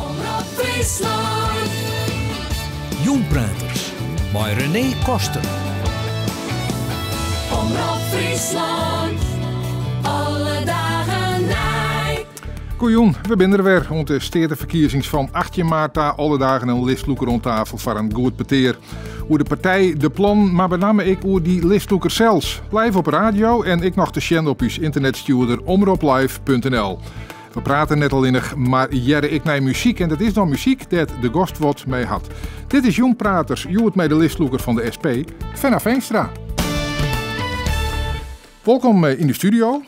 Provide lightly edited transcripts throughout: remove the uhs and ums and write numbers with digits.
Omrop Fryslân. Jûnpraters mei René Koster. Omrop Fryslân. Alle dagen nij. Goejûn, we binne der wer oant de steateferkiezings fan 18 maart ta alle dagen in listlûker oan tafel foar in goed petear. Oer de partij, de plannen, mar benammen ek oer dy listlûker sels. Live op radio en ek noch te sjen op ús ynternetstjoerder omroplive.nl. We prate net allinnich, mar hearre ek nei muzyk. En dat is dan muzyk dêr't de gast wat mei hat. Dit is Jûnpraters, hjoed mei de listlûker fan de SP, Fenna Feenstra. Wolkom yn de studio.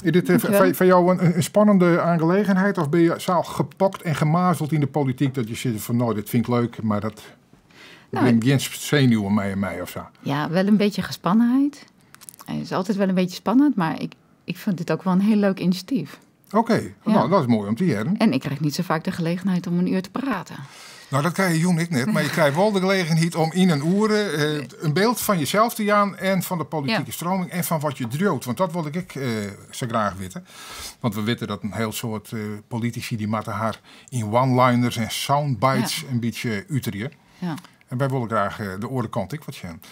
Is dit Dankjewel. foar jou in spannende aangelegenheid? Of bin je sa gepokt en gemazeld yn de polityk dat je sizze fan nou, dit fyn ik leuk, mar dat Nou, bringt gjin senuwen mei my of sa? Ja, wel een beetje gespannenheid. Het is altijd wel een beetje spannend, maar ik vind dit ook wel een heel leuk initiatief. Oké, Ja. nou, dat is moai om te hearren. En ik krijg niet zo vaak de gelegenheid om een uur te praten. Nou, dat krije je jûn ek net, mar je krije wol de gelegenheid om yn in oere in byld fan jesels te jaan en fan de politike stroming en fan wat je driuwt. Want dat wol ik ek sa graach witte. Want we witte dat in hiel soad politisy dy moatte har yn one-liners en soundbites in bytsje uterje. En wy wolle graach de oare kant ek wat sjen.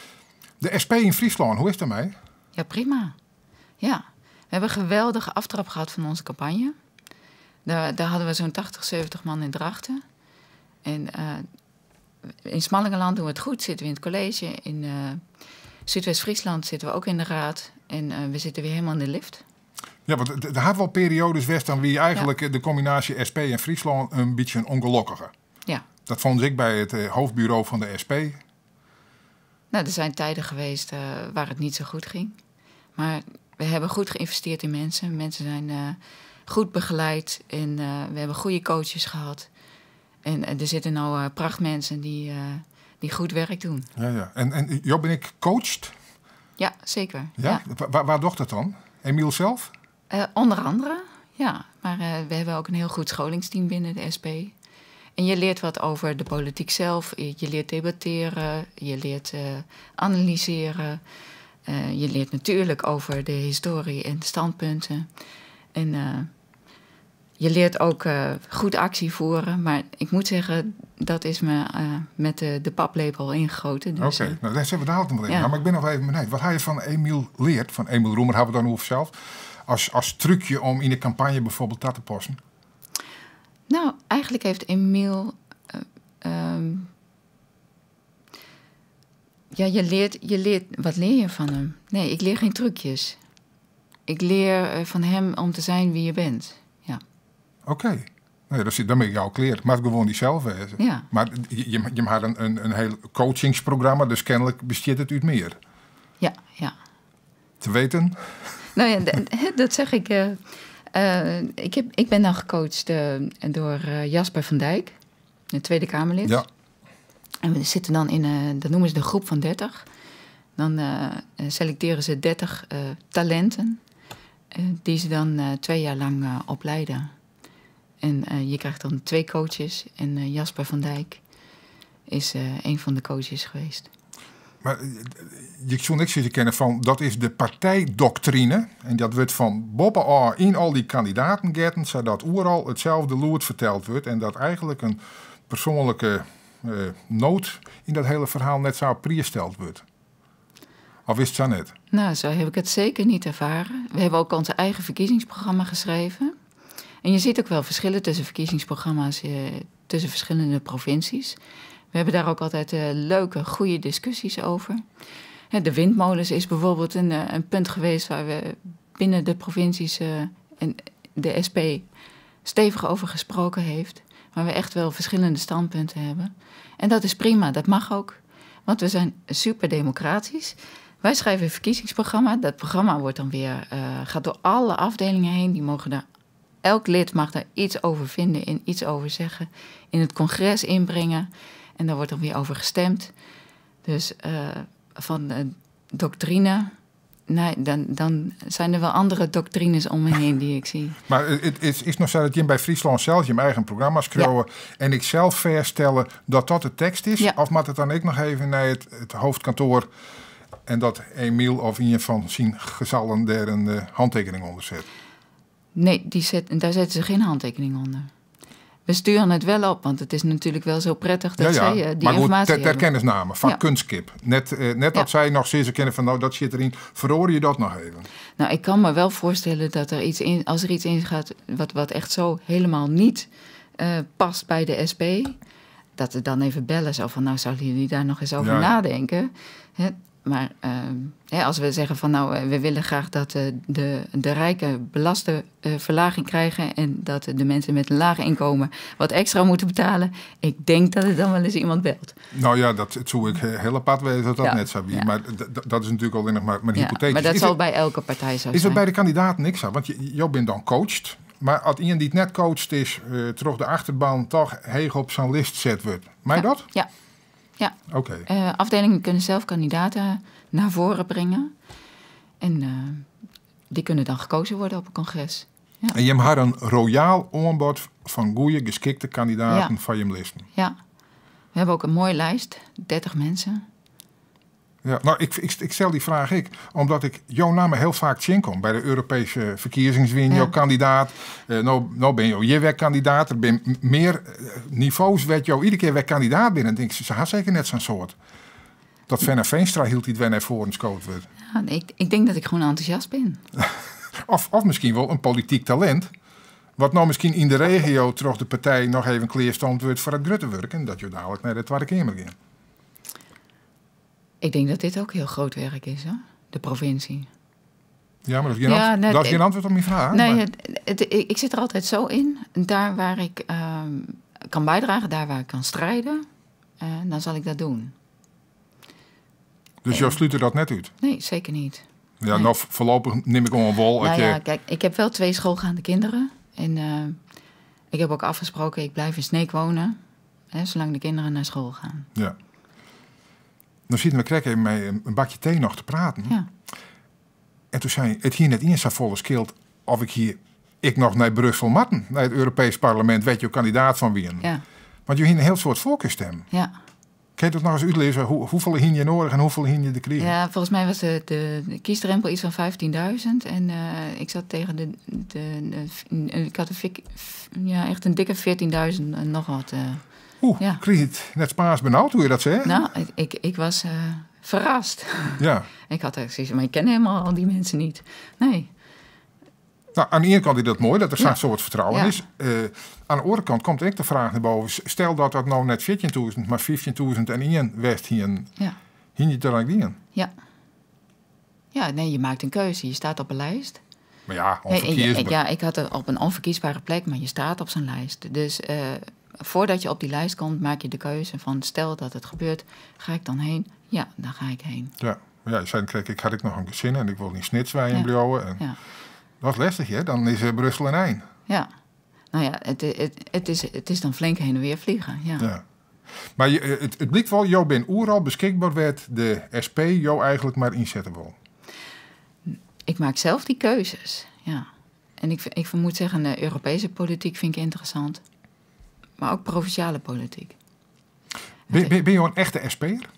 De SP yn Fryslân, hoe is it dermei? Ja, prima. Ja, we hebben een geweldige aftrap gehad van onze campagne. Daar hadden we zo'n 80, 70 man in Drachten. En in Smallingerland doen we het goed, zitten we in het college. In Zuidwest-Friesland zitten we ook in de raad. En we zitten weer helemaal in de lift. Ja, want er had wel periodes west dan wie eigenlijk de combinatie SP en Friesland een beetje een ongelukkige. Dat vond ik bij het hoofdbureau van de SP. Er zijn tijden geweest waar het niet zo goed ging. Maar we hebben goed geïnvesteerd in mensen. Mensen zijn goed begeleid en we hebben goede coaches gehad. En er zitten nou prachtmensen die goed werk doen. Ja, ja. En jou ben ik coacht? Ja, zeker. Ja? Ja. Waar docht dat dan? Emiel zelf? Onder andere, ja. Maar we hebben ook een heel goed scholingsteam binnen de SP. En je leert wat over de politiek zelf. Je leert debatteren, je leert analyseren. Je leert natuurlijk over de historie en de standpunten. En je leert ook goed actie voeren. Maar ik moet zeggen, dat is me met de paplepel ingegoten. Dus, Oké, daar zijn we dadelijk nog wel in. Maar ik ben nog even benieuwd. Wat hij van Emiel leert, van Emiel Roemer hebben we dan over zelf, als trucje om in de campagne bijvoorbeeld dat te passen? Nou, eigenlijk heeft Emiel... ja, je leert, je leert... Wat leer je van hem? Nee, ik leer geen trucjes. Ik leer van hem om te zijn wie je bent. Ja. Oké. Nee, dan ben ik jou klaar. Maar gewoon die zelf wezen. Maar je had een heel coachingsprogramma, dus kennelijk bestaat het uit meer. Ja, ja. Te weten? Nou ja, dat zeg ik. Ik ben dan gecoacht door Jasper van Dijk, de Tweede Kamerlid. En we zitten dan in, dat noemen ze de groep van 30. Dan selecteren ze 30 talenten die ze dan 2 jaar lang opleiden. En je krijgt dan 2 coaches. En Jasper van Dijk is een van de coaches geweest. Maar je zou niks zitten kennen van, dat is de partijdoctrine. En dat wordt van boppen af in al die kandidaten getten, zodat oeral hetzelfde loert verteld wordt. En dat eigenlijk een persoonlijke nood in dat hele verhaal net zo priersteld wordt. Of is het zo net? Nou, zo heb ik het zeker niet ervaren. We hebben ook ons eigen verkiezingsprogramma geschreven. En je ziet ook wel verschillen tussen verkiezingsprogramma's, tussen verschillende provincies. We hebben daar ook altijd leuke, goede discussies over. Hè, de windmolens is bijvoorbeeld een punt geweest waar we binnen de provincies en de SP stevig over gesproken heeft. Waar we echt wel verschillende standpunten hebben. En dat is prima, dat mag ook. Want we zijn super democratisch. Wij schrijven een verkiezingsprogramma. Dat programma wordt dan weer, gaat door alle afdelingen heen. Die mogen daar, elk lid mag daar iets over vinden en iets over zeggen. In het congres inbrengen. En daar wordt dan weer over gestemd. Dus van de doctrine... Nee, dan zijn er wel andere doctrines om me heen die ik zie. Maar het is nog zo dat je bij Friesland zelf je eigen programma schreeuwen en ik zelf verstellen dat dat de tekst is? Of moet het dan ik nog even naar het hoofdkantoor en dat Emiel of een van zijn gezallen daar een handtekening onder zet? Nee, daar zetten ze geen handtekening onder. We sturen het wel op, want het is natuurlijk wel zo prettig dat zij die Maar goed, informatie ter hebben. kennisname van Ja. kunstskip. Net dat zij nog zeggen kennen van nou, dat zit erin. Verhoor je dat nog even? Nou, ik kan me wel voorstellen dat er iets in, als er iets in gaat wat echt zo helemaal niet past bij de SP, dat ze dan even bellen. Zo van, nou, zouden jullie daar nog eens over nadenken? Hè? Maar als we zeggen van, nou, we willen graag dat de rijken belastingverlaging krijgen en dat de mensen met een laag inkomen wat extra moeten betalen. Ik denk dat het dan wel eens iemand belt. Nou ja, het zou ik heel apart weten dat dat net zou zijn. Maar dat is natuurlijk alleen nog maar hypothetisch. Maar dat zal bij elke partij zo Is dat zijn. bij de kandidaat niks aan? Want jou bent dan coacht. Maar als iemand die het net coacht is, terug de achterban toch heeg op zijn list zet wordt. Mij dat? Ja. Ja. Afdelingen kunnen zelf kandidaten naar voren brengen. En die kunnen dan gekozen worden op een congres. Ja. En je hebt haar een royaal aanbod van goede, geschikte kandidaten van je listen. Ja. We hebben ook een mooie lijst, 30 mensen. Ja, nou, ik stel die vraag ik, omdat ik jouw naam heel vaak kom bij de Europese verkiezingswin, jouw kandidaat. Nou ben je je werkkandidaat. Er zijn meer niveaus werd jou iedere keer werkkandidaat binnen. En denk ik, ze had zeker net zo'n soort. Dat Fenna Feenstra hield die het voor een scoot werd. Ja, nee, ik denk dat ik gewoon enthousiast ben. Of misschien wel een politiek talent. Wat nou misschien in de regio terug de partij nog even kleerstand wordt voor het Gruttewerk. En dat je dadelijk naar de Tweede Kamer gaat. Ik denk dat dit ook heel groot werk is, hè? De provincie. Ja, maar Ja, nee, dat is geen ik antwoord op mijn vraag, Nee, maar ik zit er altijd zo in. Daar waar ik kan bijdragen, daar waar ik kan strijden, dan zal ik dat doen. Dus jou sluit er dat net uit? Nee, zeker niet. Ja, Nee. nou, voorlopig neem ik gewoon wol. Ik heb wel 2 schoolgaande kinderen. En ik heb ook afgesproken, ik blijf in Sneek wonen. Hè, zolang de kinderen naar school gaan. Ja. Dan zitten we krek even met een bakje thee nog te praten. En toen zei het hier net eens zo volle scheelt of ik hier ik nog naar Brussel matten, naar het Europees Parlement, weet je, kandidaat van wien. Want je hebt een heel soort voorkeurstem. Kun je dat nog eens uitlezen? Hoeveel hing je nodig en hoeveel hing je de kriegen? Ja, volgens mij was de kiesdrempel iets van 15.000. En ik zat tegen de, de, de, ik had een fik, ja, echt een dikke 14.000 en nog wat. Oeh, kreeg je het net Spaans benauwd, hoe je dat zei? Nou, ik was verrast. Ik had echt zoiets van, maar ik ken helemaal al die mensen niet. Nee. Nou, aan de ene kant is dat mooi, dat er zo'n soort vertrouwen is. Aan de andere kant komt ook de vraag naar boven. Stel dat dat nou net 14.000, maar 15.001 West hier. Hier je er dan niet in? Ja. Ja, nee, je maakt een keuze. Je staat op een lijst. Maar ja, Nee, onverkiesbaar. ik had er op een onverkiesbare plek, maar je staat op zo'n lijst. Dus voordat je op die lijst komt, maak je de keuze van stel dat het gebeurt, ga ik dan heen? Ja, dan ga ik heen. Ja, maar ja, je zei, kijk, ik had ik nog een gezin en ik wil niet snitswijn in Blauwe en Dat is lastig, hè? Dan is Brussel een eind. Ja. Nou ja, het is dan flink heen en weer vliegen, ja. Ja. Maar het blijkt wel, jou ben oeral beschikbaar werd de SP jou eigenlijk maar inzetten wil. Ik maak zelf die keuzes, ja. En ik moet zeggen, de Europese politiek vind ik interessant. Maar ook provinciale politiek. Ben je een echte S P'er?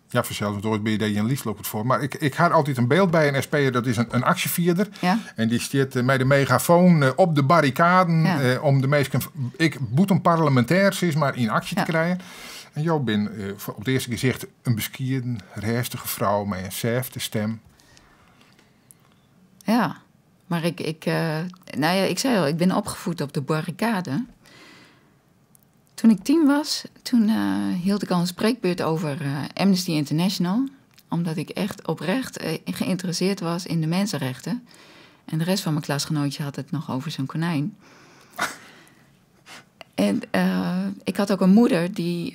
Ja, vanzelf, want ooit ben je daar een liefst loopt het voor. Maar ik had altijd een beeld bij een S P'er, dat is een actievierder. En die zit met de megafoon op de barricaden, om de meest ik moet een parlementair is maar in actie te krijgen. En jou ben op het eerste gezicht een beskierde, rustige vrouw met een zachte stem. Ja, maar ik zei al, ik ben opgevoed op de barricade. Toen ik 10 was, toen hield ik al een spreekbeurt over Amnesty International. Omdat ik echt oprecht geïnteresseerd was in de mensenrechten. En de rest van mijn klasgenootje had het nog over zo'n konijn. En ik had ook een moeder die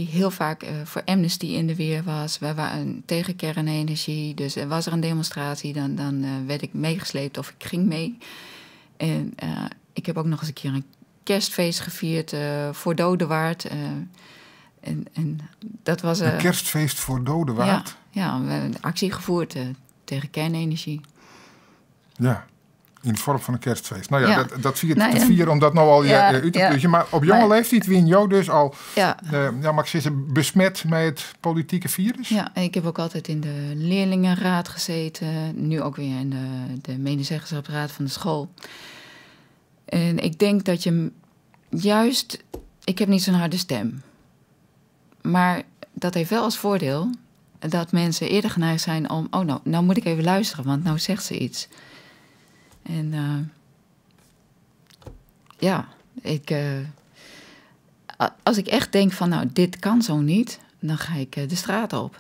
heel vaak voor Amnesty in de weer was. We waren tegen kernenergie, dus er was er een demonstratie, dan werd ik meegesleept of ik ging mee. En ik heb ook nog eens een keer een kerstfeest gevierd voor Dodewaard. En dat was, Een kerstfeest voor Dodewaard? Ja, ja, we hebben een actie gevoerd tegen kernenergie. Ja, in de vorm van een kerstfeest. Nou ja, dat viert te vieren om dat nou al uit te pluizen. Maar op jonge leeftijd wien jou dus al, ja, mag ik zeggen, besmet met het politieke virus? Ja, en ik heb ook altijd in de leerlingenraad gezeten. Nu ook weer in de medezeggenschapsraad van de school. En ik denk dat je Juist, ik heb niet zo'n harde stem. Maar dat heeft wel als voordeel dat mensen eerder geneigd zijn om... oh, nou moet ik even luisteren, want nou zegt ze iets. En ja, als ik echt denk van, nou, dit kan zo niet, dan ga ik de straat op.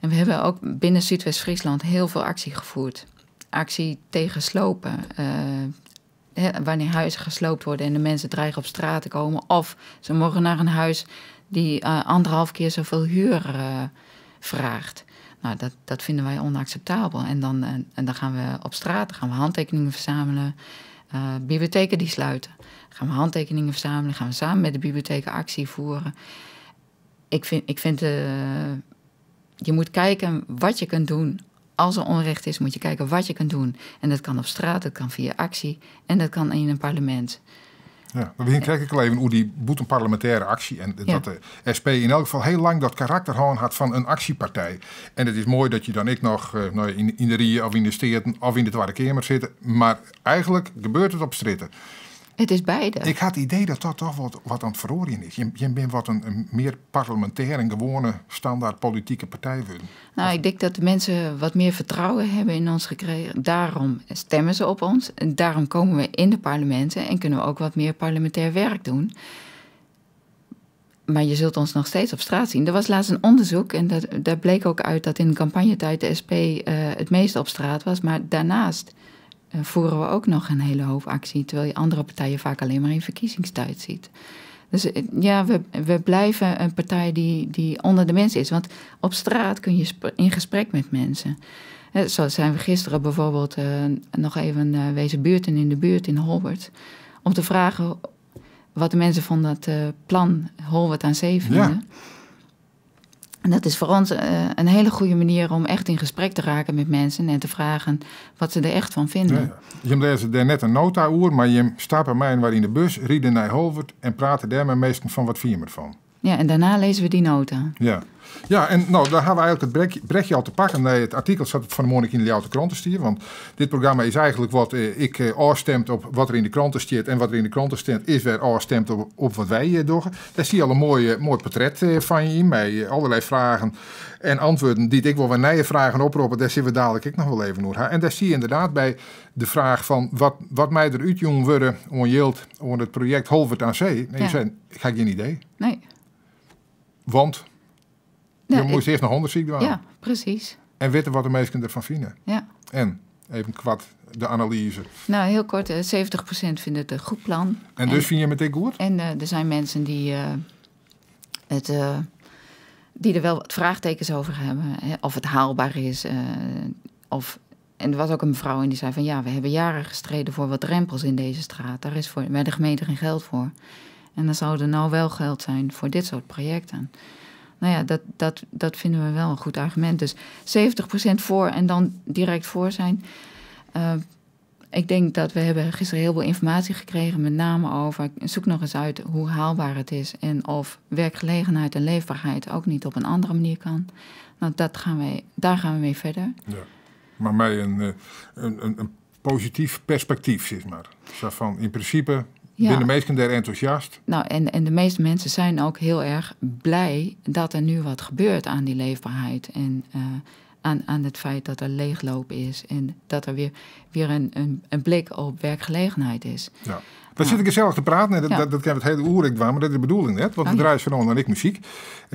En we hebben ook binnen Zuidwest-Friesland heel veel actie gevoerd. Actie tegen slopen. Wanneer huizen gesloopt worden en de mensen dreigen op straat te komen. Of ze mogen naar een huis die 1,5 keer zoveel huur vraagt. Nou, dat vinden wij onacceptabel. En dan gaan we op straat, dan gaan we handtekeningen verzamelen. Bibliotheken die sluiten. Gaan we handtekeningen verzamelen, gaan we samen met de bibliotheken actie voeren. Ik vind je moet kijken wat je kunt doen. Als er onrecht is, moet je kijken wat je kunt doen. En dat kan op straat, dat kan via actie en dat kan in een parlement. Ja, we krijg ik al even hoe die boet een parlementaire actie. En ja, dat de SP in elk geval heel lang dat karakter gewoon had van een actiepartij. En het is mooi dat je dan ik nog nou, in de Rie of in de Steden of in de Tweede Kamer zit. Maar eigenlijk gebeurt het op stritten. Het is beide. Ik had het idee dat dat toch wat aan het verloren is. Je bent wat een meer parlementair en gewone standaard politieke partij worden. Nou, ik denk dat de mensen wat meer vertrouwen hebben in ons gekregen. Daarom stemmen ze op ons. En daarom komen we in de parlementen en kunnen we ook wat meer parlementair werk doen. Maar je zult ons nog steeds op straat zien. Er was laatst een onderzoek en daar bleek ook uit dat in de campagnetijd de SP het meest op straat was. Maar daarnaast voeren we ook nog een hele hoop actie, terwijl je andere partijen vaak alleen maar in verkiezingstijd ziet. Dus ja, we blijven een partij die onder de mensen is. Want op straat kun je in gesprek met mensen. Zo zijn we gisteren bijvoorbeeld nog even wezen buurten in de buurt in Holwerd, om te vragen wat de mensen van dat plan Holwerd aan Zee vinden. Ja. En dat is voor ons een hele goede manier om echt in gesprek te raken met mensen en te vragen wat ze er echt van vinden. Ja, ja. Je leest daar net een nota oer, maar je staat bij mij waar in de bus, rieden naar Holwerd en praten daar met meesten van wat vier van. Ja, en daarna lezen we die nota. Ja, ja, en nou, daar hebben we eigenlijk het brechtje al te pakken. Nee, het artikel zat van de morgen in de Ljouwter kranten stier. Want dit programma is eigenlijk wat ik afstemt op wat er in de kranten staat. En wat er in de kranten staat is weer afstemt op wat wij doen. Daar zie je al een mooi portret van je in. Met allerlei vragen en antwoorden die ik wel wat nieuwe vragen oproepen. Daar zien we dadelijk ik nog wel even over. En daar zie je inderdaad bij de vraag van wat mij er uitjong worden onjild onder het project Holwerd aan Zee. En je zei, ik heb geen idee. Nee. Want je moest eerst nog onderzoek doen. Ja, precies. En weten wat de meesten ervan vinden. Ja. En even kwart de analyse. Nou, heel kort, 70% vindt het een goed plan. En dus vind je meteen goed? En er zijn mensen die, die er wel wat vraagtekens over hebben. Hè, of het haalbaar is. En er was ook een mevrouw en die zei van ja, we hebben jaren gestreden voor wat drempels in deze straat. Daar is bij de gemeente geen geld voor. En dan zou er nou wel geld zijn voor dit soort projecten. Nou ja, dat vinden we wel een goed argument. Dus 70% voor en dan direct voor zijn. Ik denk dat we hebben gisteren heel veel informatie gekregen, met name over, zoek nog eens uit hoe haalbaar het is en of werkgelegenheid en leefbaarheid ook niet op een andere manier kan. Nou, daar gaan we mee verder. Ja, maar mij een positief perspectief, zeg maar. Zo van, in principe... Ja. Ben de meesten daar enthousiast? Nou, en de meeste mensen zijn ook heel erg blij dat er nu wat gebeurt aan die leefbaarheid. En aan het feit dat er leegloop is en dat er weer een blik op werkgelegenheid is. Ja. Daar zit ik gezellig te praten en dat kan het hele oer maar dat is de bedoeling net. Want we draaien van en ik muziek.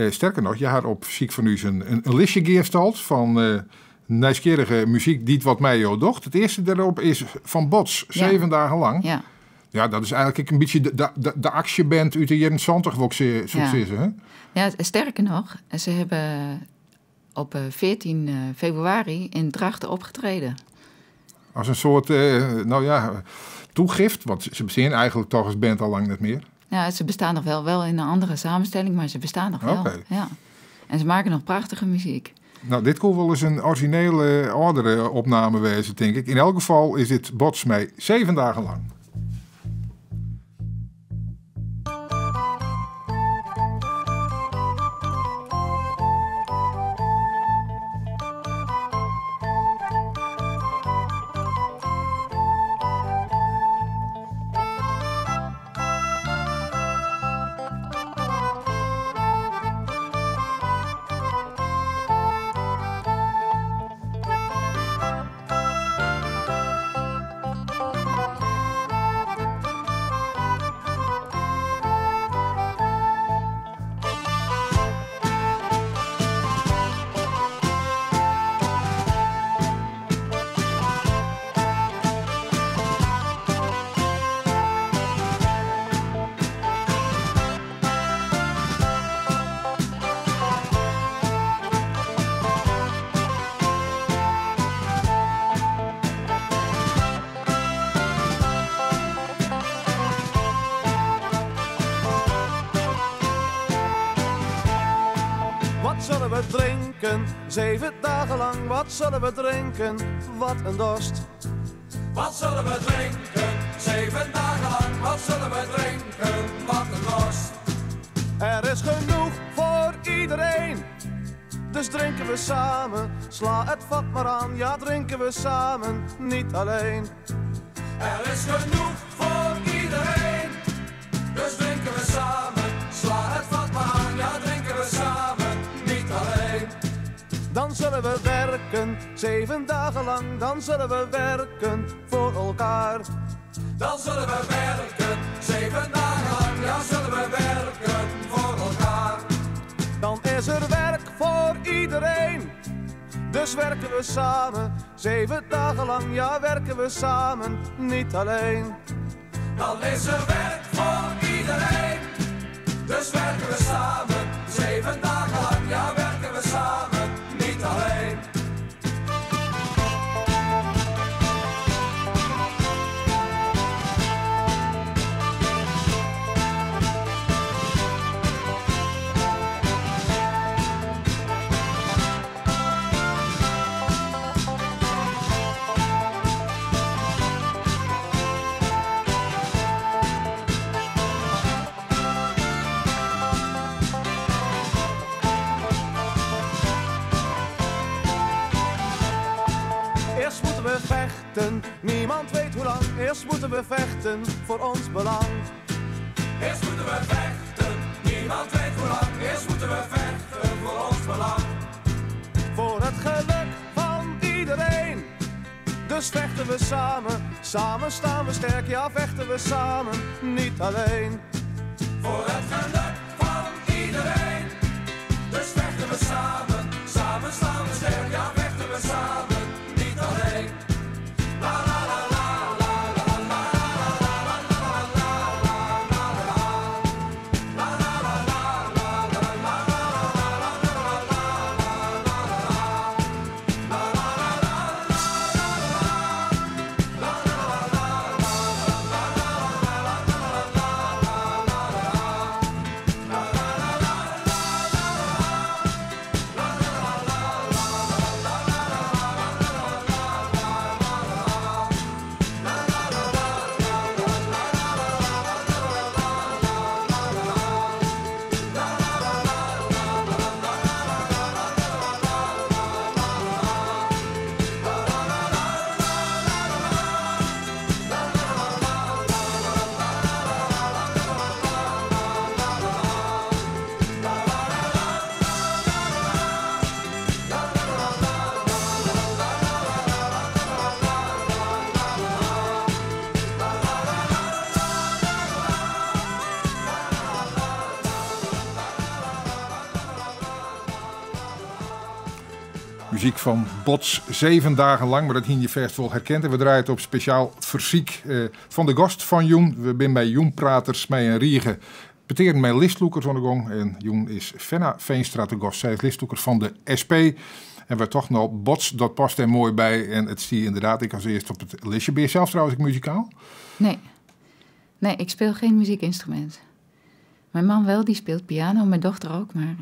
Sterker nog, je had op muziek van u een listje geërsteld van nieuwsgierige muziek die het wat mij jou docht. Het eerste daarop is van Bots, 7 dagen lang. Ja. Ja, dat is eigenlijk een beetje de actieband uit de jaren 70, wat ik zo zeggen. Hè? Ja, sterker nog, ze hebben op 14 februari in Drachten opgetreden. Als een soort, toegift, want ze bestaan eigenlijk toch als band al lang niet meer. Ja, ze bestaan nog wel in een andere samenstelling, maar ze bestaan nog wel. Okay. Ja. En ze maken nog prachtige muziek. Nou, dit kon wel eens een originele oudere opname wezen, denk ik. In elk geval is dit Bots mij 7 dagen lang. zullen we drinken? Zeven dagen lang, wat zullen we drinken? Wat een dorst. Wat zullen we drinken? Zeven dagen lang, wat zullen we drinken? Wat een dorst. Er is genoeg voor iedereen. Dus drinken we samen, sla het vat maar aan. Ja, drinken we samen, niet alleen. Er is genoeg voor iedereen. Dus drinken we samen, sla het vat maar aan. Ja, drinken we samen, niet alleen. Dan zullen we werken, zeven dagen lang. Dan zullen we werken voor elkaar. Dan zullen we werken, zeven dagen lang. Ja, zullen we werken voor elkaar. Dan is er werk voor iedereen. Dus werken we samen, zeven dagen lang. Ja, werken we samen, niet alleen. Dan is er werk voor iedereen. Dus werken we samen, zeven dagen lang. Ja, werken we samen, niet alleen. Eerst moeten we vechten, niemand weet hoe lang. Eerst moeten we vechten voor ons belang. Eerst moeten we vechten, niemand weet hoe lang. Eerst moeten we vechten voor ons belang. Voor het geluk van iedereen. Dus vechten we samen, samen staan we sterk. Ja, vechten we samen, niet alleen. Voor het geluk van iedereen. Dus vechten we samen, samen staan we sterk. Ja, vechten we samen, niet alleen. La la la la la la la la la la la la la la. La la la la la la la la la la la la la la. Muziek van Bots, zeven dagen lang, maar dat hing je vast wel herkend. En we draaien het op speciaal verziek van de gast van Joen. We zijn bij Joen Praters, mij en Riege. Peteren mijn listloekers aan de gong. En Joen is Fenna Feenstra de gast. Zij is listloeker van de SP. En we toch nog Bots, dat past er mooi bij. En het zie je inderdaad, ik als eerst op het listje. Ben je zelf trouwens ook muzikaal? Nee. Nee, ik speel geen muziekinstrument. Mijn man wel, die speelt piano, mijn dochter ook. Maar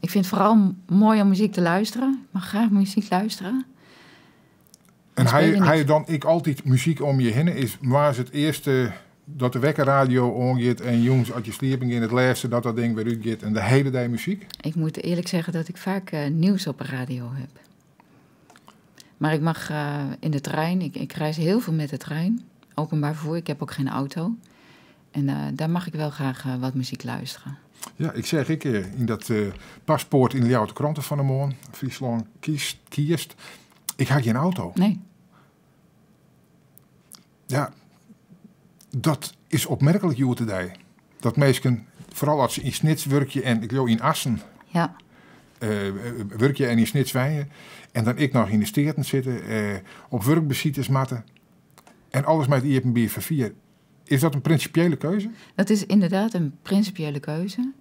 ik vind het vooral mooi om muziek te luisteren. Ik mag graag muziek luisteren. En Ik speel hij niet. dan ik altijd muziek om je heen is, waar is het eerste dat de wekkerradio ongeeft en jongens als je sliepen in het laatste dat dat ding weer uitgaat en de hele dag muziek? Ik moet eerlijk zeggen dat ik vaak nieuws op de radio heb. Maar ik mag in de trein, ik reis heel veel met de trein, openbaar vervoer, ik heb ook geen auto. En daar mag ik wel graag wat muziek luisteren. Ja, ik zeg ik in dat paspoort in de Ljouwter kranten van de morgen, Friesland kiest, ik had geen auto. Nee. Ja, dat is opmerkelijk, Joertedij. Dat mensen, vooral als ze in Snits werken en ik geloof in Assen, werk je en in Snits wijnen. En dan ik nog in de steden zitten, op werkbezitters matten. En alles met IFNB vervier. Is dat een principiële keuze? Dat is inderdaad een principiële keuze.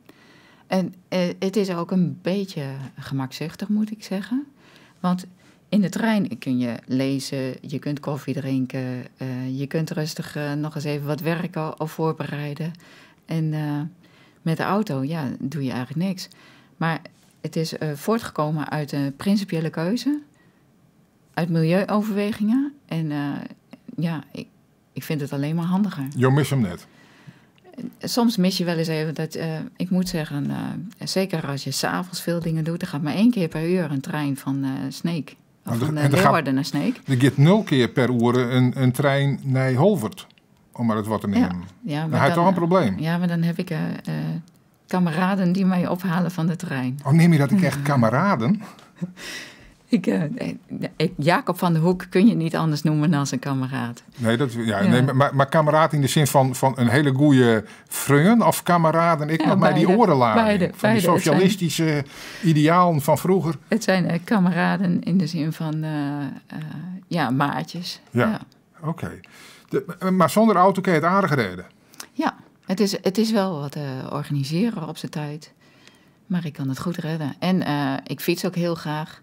En het is ook een beetje gemakzuchtig, moet ik zeggen. Want in de trein kun je lezen, je kunt koffie drinken, je kunt rustig nog eens even wat werken of voorbereiden. En met de auto, ja, doe je eigenlijk niks. Maar Het is voortgekomen uit een principiële keuze, uit milieuoverwegingen. En ja, ik vind het alleen maar handiger. Jo mist hem net. Soms mis je wel eens even dat, ik moet zeggen, zeker als je s'avonds veel dingen doet, er gaat maar 1 keer per uur een trein van Sneek. Of van Leeuwarden naar Sneek. Er gaat 0 keer per uur een trein naar Holwerd, om maar het wat te nemen. Ja, Dan maar heb je dan, toch een probleem? Ja, maar dan heb ik kameraden die mij ophalen van de trein. Oh, neem je dat ik echt kameraden? Jacob van de Hoek kun je niet anders noemen dan zijn kameraad. Nee, dat, ja, Ja. nee, maar kameraad in de zin van een hele goede vriend of kameraden. Ik Ja, nog maar die beide. orenlading Beide, van die beide. Het zijn socialistische idealen van vroeger. Het zijn kameraden in de zin van maatjes. Ja. Ja. Oké. Maar zonder auto kun je het aardig redden. Ja, het is wel wat organiseren op zijn tijd. Maar ik kan het goed redden. En ik fiets ook heel graag.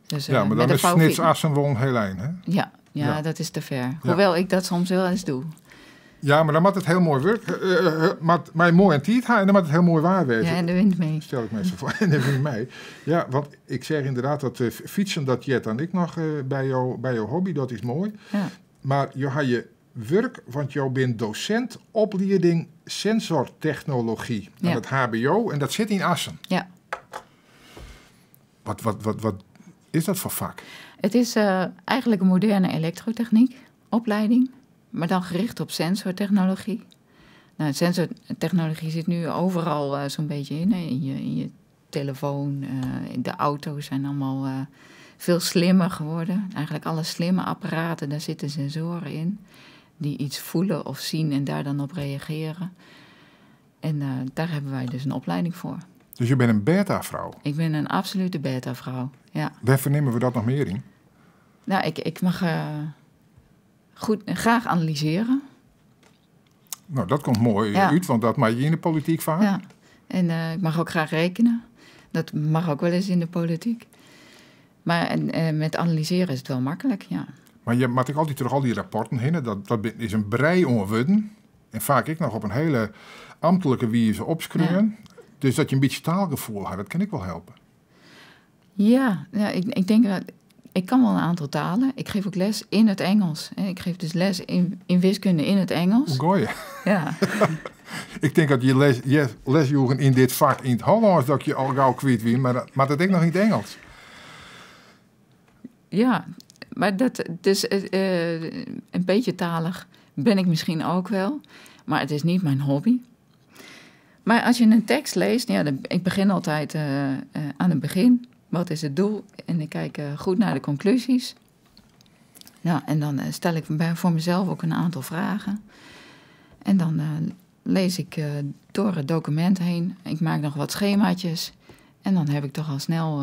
Dus, Ja, maar met dan de is vouwfiets. Snits Assen heel eind, hè? Ja, ja, Ja. dat is te ver. Hoewel ik dat soms wel eens doe. Ja, maar dan moet het heel mooi werken. Maar mooi en tiet en dan moet het heel mooi waar wezen. Ja, en de wind mee. Stel ik me zo voor. En de wind mee. Ja, want ik zeg inderdaad dat fietsen, dat jet dan ik nog bij jouw hobby, dat is mooi. Ja. Maar je had je werk, want jou bent docent opleiding sensortechnologie aan Ja. het HBO en dat zit in Assen. Ja. Wat is dat voor vak? Het is eigenlijk een moderne elektrotechniek opleiding, maar dan gericht op sensortechnologie. Sensortechnologie zit nu overal zo'n beetje in. Hè? In je telefoon, in de auto's zijn allemaal veel slimmer geworden. Eigenlijk alle slimme apparaten, daar zitten sensoren in. Die iets voelen of zien en daar dan op reageren. En daar hebben wij dus een opleiding voor. Dus je bent een beta-vrouw? Ik ben een absolute beta-vrouw, ja. Waar vernemen we dat nog meer in? Ik mag graag analyseren. Dat komt mooi uit, want dat maak je in de politiek vaak. Ja, en ik mag ook graag rekenen. Dat mag ook wel eens in de politiek. Maar met analyseren is het wel makkelijk, ja. Maar je maakt ook altijd terug al die rapporten heen. Dat is een brei onwudden. En vaak ik nog op een hele ambtelijke wijze opschreeuwen. Dus dat je een beetje taalgevoel had, dat kan ik wel helpen. Ja, ik denk dat ik kan wel een aantal talen. Ik geef ook les in het Engels. Hè. Ik geef dus les in wiskunde in het Engels. Hoe gooi je? Ja. Ik denk dat je lesjoegen in dit vak in het Hollands dat je al gauw kwijt wie, maar dat ik nog in het Engels. Ja, maar dat, dus een beetje talig ben ik misschien ook wel. Maar het is niet mijn hobby. Maar als je een tekst leest, ja, dan, ik begin altijd aan het begin. Wat is het doel? En ik kijk goed naar de conclusies. En dan stel ik voor mezelf ook een aantal vragen. En dan lees ik door het document heen. Ik maak nog wat schemaatjes. En dan heb ik toch al snel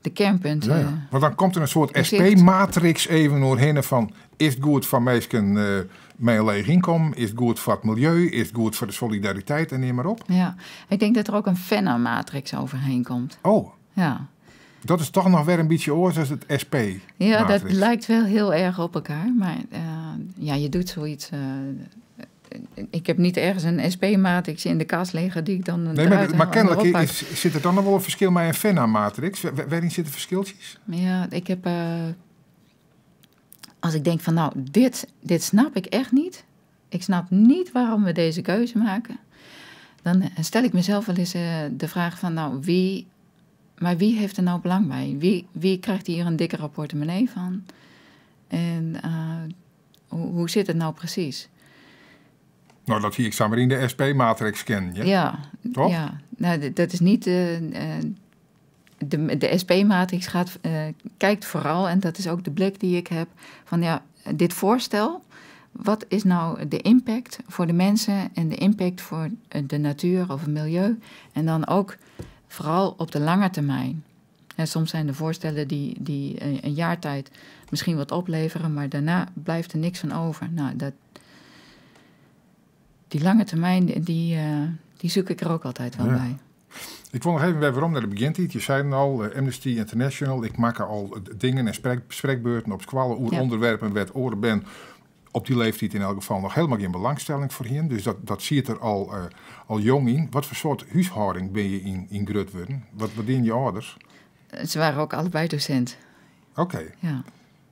de kernpunten. Want dan komt er een soort in zicht. S P-matrix even doorheen van... Is het goed voor mensen met een leeg inkomen? Is het goed voor het milieu? Is het goed voor de solidariteit? En neem maar op. Ja, ik denk dat er ook een Fenna-matrix overheen komt. Oh. Ja. Dat is toch nog weer een beetje oors als het S P Ja, dat matrix. lijkt wel heel erg op elkaar. Maar je doet zoiets... Ik heb niet ergens een S P-matrix in de kast liggen die ik dan Nee, eruit maar haal en kennelijk erop pak. zit er dan nog wel een verschil met een Fenna-matrix. Waarin zitten verschiltjes? Ja, ik heb... Als ik denk van, nou, dit snap ik echt niet. Ik snap niet waarom we deze keuze maken. Dan stel ik mezelf wel eens de vraag van, nou, wie... Maar wie heeft er nou belang bij? Wie krijgt hier een dikkere portemonnee van? En hoe zit het nou precies? Nou, dat zie ik samen in de S P-matrix ken, ja? Ja, Toch? ja. Nou, dat is niet... De S P-matrix kijkt vooral, en dat is ook de blik die ik heb, van ja, dit voorstel, wat is nou de impact voor de mensen en de impact voor de natuur of het milieu? En dan ook vooral op de lange termijn. En soms zijn de voorstellen die een jaar tijd misschien wat opleveren, maar daarna blijft er niks van over. Nou, die lange termijn, die zoek ik er ook altijd wel bij. Ik wil nog even bij waarom naar de begintijd. Je zei al, Amnesty International, ik maak al dingen en spreekbeurten op squallen, oer onderwerpen, wet oren ben, Op dy leeftiid yn elk gefal noch helemaal gjin belangstelling foar hienen. Dus dat siet der al jong yn. Wat foar soart húshâlding binne je yn grut wurden? Wat dienen je âlders? Ze waren ook allebei docent. Oké. Ja.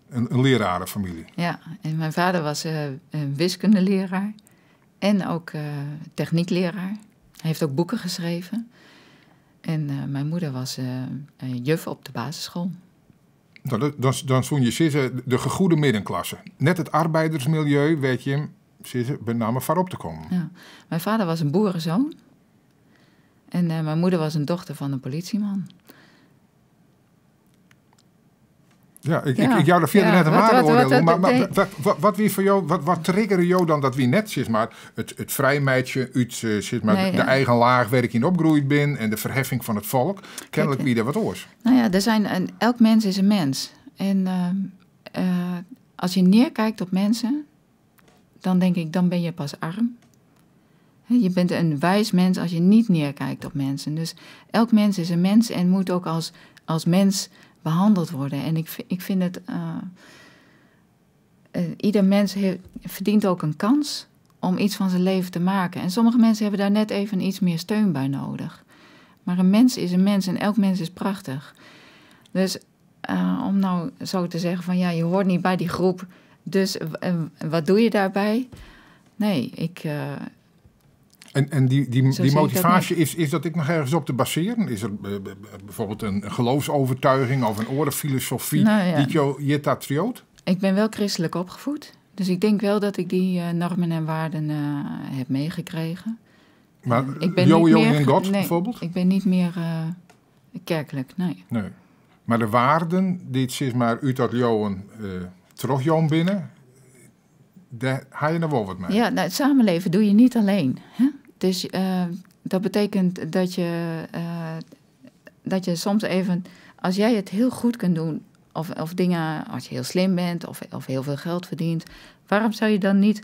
Een lerarenfamilie. Ja, en mijn vader was een wiskundeleraar en ook techniekleraar. Hij heeft ook boeken geschreven. En mijn moeder was juf op de basisschool. Nou, dan zoen je sizze de gegoede middenklasse. Net het arbeidersmilieu, weet je, sizze, met name voor op te komen. Ja. Mijn vader was een boerenzoon. En mijn moeder was een dochter van een politieman. Ja, ik jou daar verder net een waardeoordeel maar wat wie voor jou, wat triggerde jou dan dat wie net, zeg maar, het vrijmeidje uit, zeg maar, de eigen laag waar ik in opgegroeid ben en de verheffing van het volk, kennelijk wie daar wat oors. Nou ja, elk mens is een mens. En als je neerkijkt op mensen, dan denk ik, dan ben je pas arm. Hè, je bent een wijs mens als je niet neerkijkt op mensen. Dus elk mens is een mens en moet ook als mens behandeld worden. En ik vind het... ieder mens verdient ook een kans om iets van zijn leven te maken. En sommige mensen hebben daar net even iets meer steun bij nodig. Maar een mens is een mens en elk mens is prachtig. Dus om nou zo te zeggen van ja, je hoort niet bij die groep, dus wat doe je daarbij? Nee, ik En Zo die zie ik dat motivatie, niet. is dat ik nog ergens op te baseren? Is er bijvoorbeeld een geloofsovertuiging of een orenfilosofie die jou je dat trioot? Ik ben wel christelijk opgevoed. Dus ik denk wel dat ik die normen en waarden heb meegekregen. Maar Ik ben Jo, niet Jo meer in God nee, bijvoorbeeld? Ik ben niet meer kerkelijk, nee. Nee. Maar de waarden die het zeg maar uit dat Johan terugjoon binnen, daar haal je nou wel wat mee. Ja, het samenleven doe je niet alleen. Hè? Dus dat betekent dat je soms even, als jij het heel goed kunt doen, of dingen, als je heel slim bent of heel veel geld verdient, waarom zou je dan niet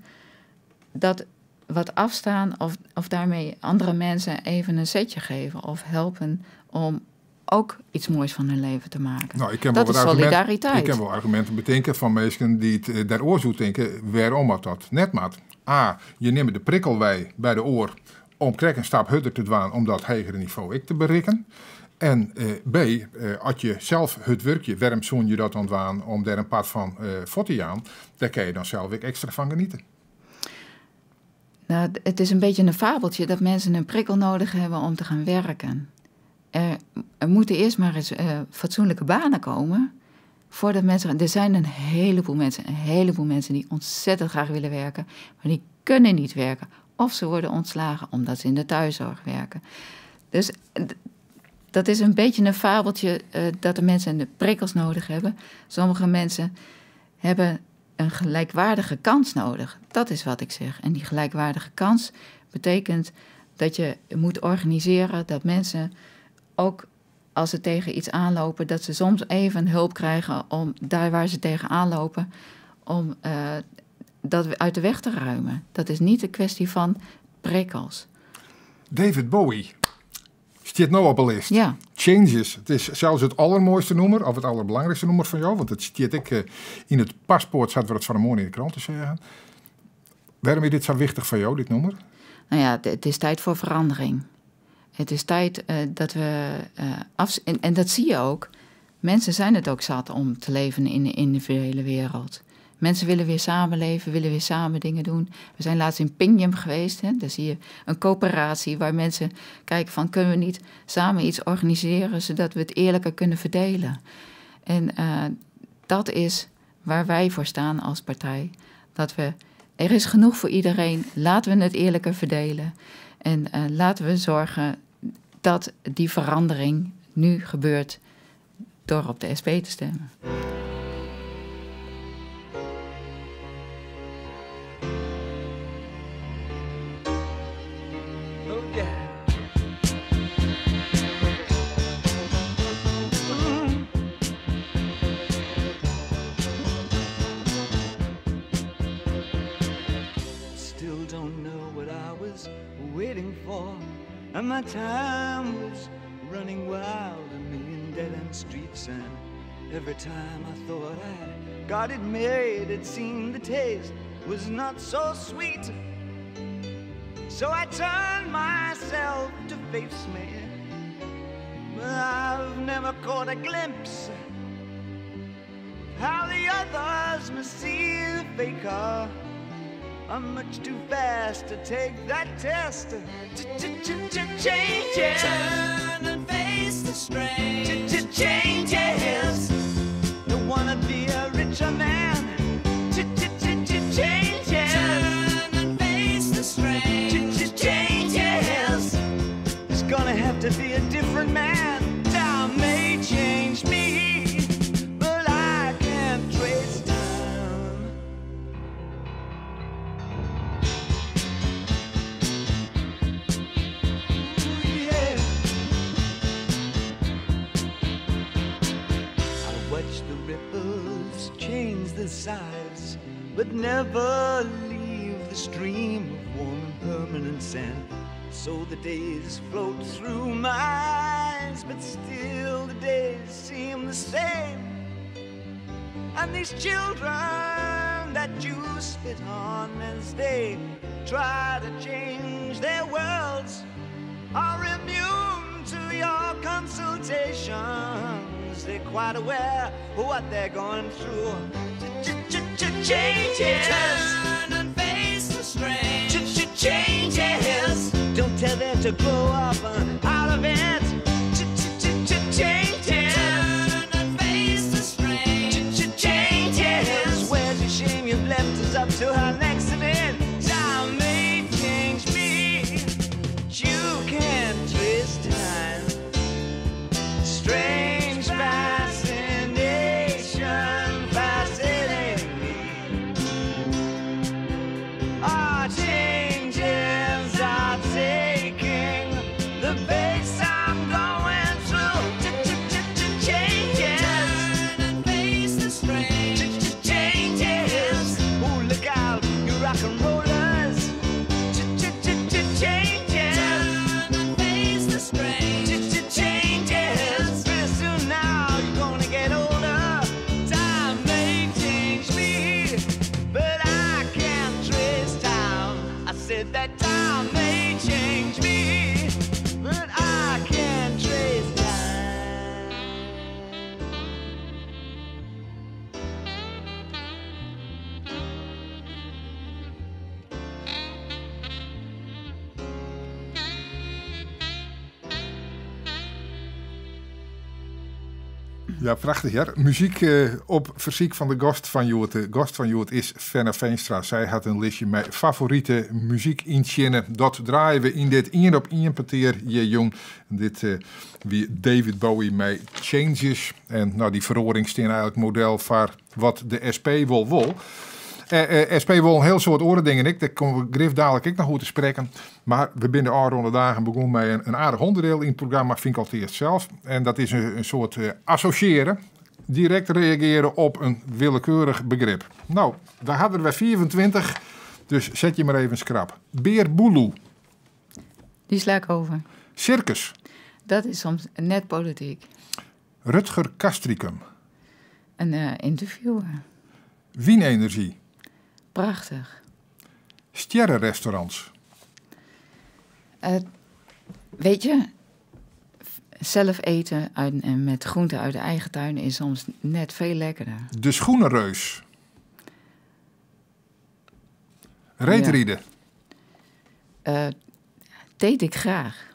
dat wat afstaan of daarmee andere mensen even een setje geven of helpen om ook iets moois van hun leven te maken? Nou, ik ken Dat wel is wat argumenten. solidariteit. Ik kan wel argumenten bedenken van mensen die het daar oor zo denken, waarom had dat net maat? A, je neemt de prikkel bij de oor om krek een stap hudder te dwaan om dat hogere niveau ik te bereiken. En B, als je zelf het werkje, waarom zoen je dat dan dwaan om daar een pad van voor te gaan, daar kan je dan zelf weer extra van genieten. Het is een beetje een fabeltje dat mensen een prikkel nodig hebben om te gaan werken. Er moeten eerst maar eens fatsoenlijke banen komen voordat mensen... Er zijn een heleboel mensen die ontzettend graag willen werken, maar die kunnen niet werken. Of ze worden ontslagen omdat ze in de thuiszorg werken. Dus dat is een beetje een fabeltje dat de mensen de prikkels nodig hebben. Sommige mensen hebben een gelijkwaardige kans nodig. Dat is wat ik zeg. En die gelijkwaardige kans betekent dat je moet organiseren dat mensen ook als ze tegen iets aanlopen, dat ze soms even hulp krijgen om daar waar ze tegen aanlopen, om dat uit de weg te ruimen. Dat is niet een kwestie van prikkels. David Bowie staat nou op de lijst. Changes. Het is zelfs het allermooiste nummer, of het allerbelangrijkste nummer van jou, want het staat ik in het paspoort, zaten we het van de morgen in de krant te zeggen. Waarom is dit zo wichtig voor jou, dit nummer? Het is tijd voor verandering. Het is tijd dat we af-, en dat zie je ook. Mensen zijn het ook zat om te leven in de individuele wereld. Mensen willen weer samenleven, willen weer samen dingen doen. We zijn laatst in Pingjum geweest. Hè? Daar zie je een coöperatie waar mensen kijken van, kunnen we niet samen iets organiseren zodat we het eerlijker kunnen verdelen? En dat is waar wij voor staan als partij. Er is genoeg voor iedereen, laten we het eerlijker verdelen. En laten we zorgen dat die verandering nu gebeurt door op de SP te stemmen. Still don't know what I was waiting for, and my time was running wild, a million dead-end streets, and every time I thought I'd got it made, it seemed the taste was not so sweet. So I turned myself to face me. But I've never caught a glimpse how the others must see the faker. I'm much too fast to take that test. Changes. Turn and face the strain. Changes. Don't wanna be a richer man. Changes. Turn and face the strain. Changes. It's gonna have to be a different man. Time may change me, but I can't trace time. Ooh, yeah. I watch the ripples change their size, but never leave the stream of warm and permanent sand. So the days float through my eyes, but still the days seem the same. And these children that you spit on as they try to change their worlds are immune to your consultations. They're quite aware of what they're going through. Changes. Turn and face the strain. Changes. Don't tell them to grow up out of it. Changes. Turn and face the strain. Changes. Where's your shame? You've left us up to our next event. Time may change me, but you can't twist time. Strange fascination fascinating me. Our changes are taking the pace I'm going through. Changes. Turn and face the strain. Changes. Oh, look out, you rock and rollers. Changes. Turn and face the strain. Changes. Pretty soon now you're gonna get older. Time may change me, but I can't trace time. I said that time may change me, but I can't trace time. Ja, prachtig ja. Muziek op verziek van de gast van Joert. De gast van Joert is Fenna Feenstra. Zij had een listje met favoriete muziek inzinnen. Dat draaien we in dit 1 op 1 petear je jong. Dit wie David Bowie met Changes. En nou, die verhoring staan eigenlijk model voor wat de SP wil wil. SP wil een heel soort oren dingen. Ik, daar komen we grif dadelijk ik nog goed te spreken. Maar we binnen de afgelopen dagen begonnen met een aardig onderdeel in het programma, vind ik altijd eerst zelf. En dat is een soort associëren. Direct reageren op een willekeurig begrip. Nou, daar hadden we 24, dus zet je maar even schrap. Beer Boeloe. Die sla ik over. Circus. Dat is soms net politiek. Rutger Castricum. Een interviewer. Wienenergie. Prachtig. Sterrenrestaurants. Weet je, zelf eten en met groenten uit de eigen tuin is soms net veel lekkerder. De schoenenreus. Reetrieden. Ja. Deed ik graag.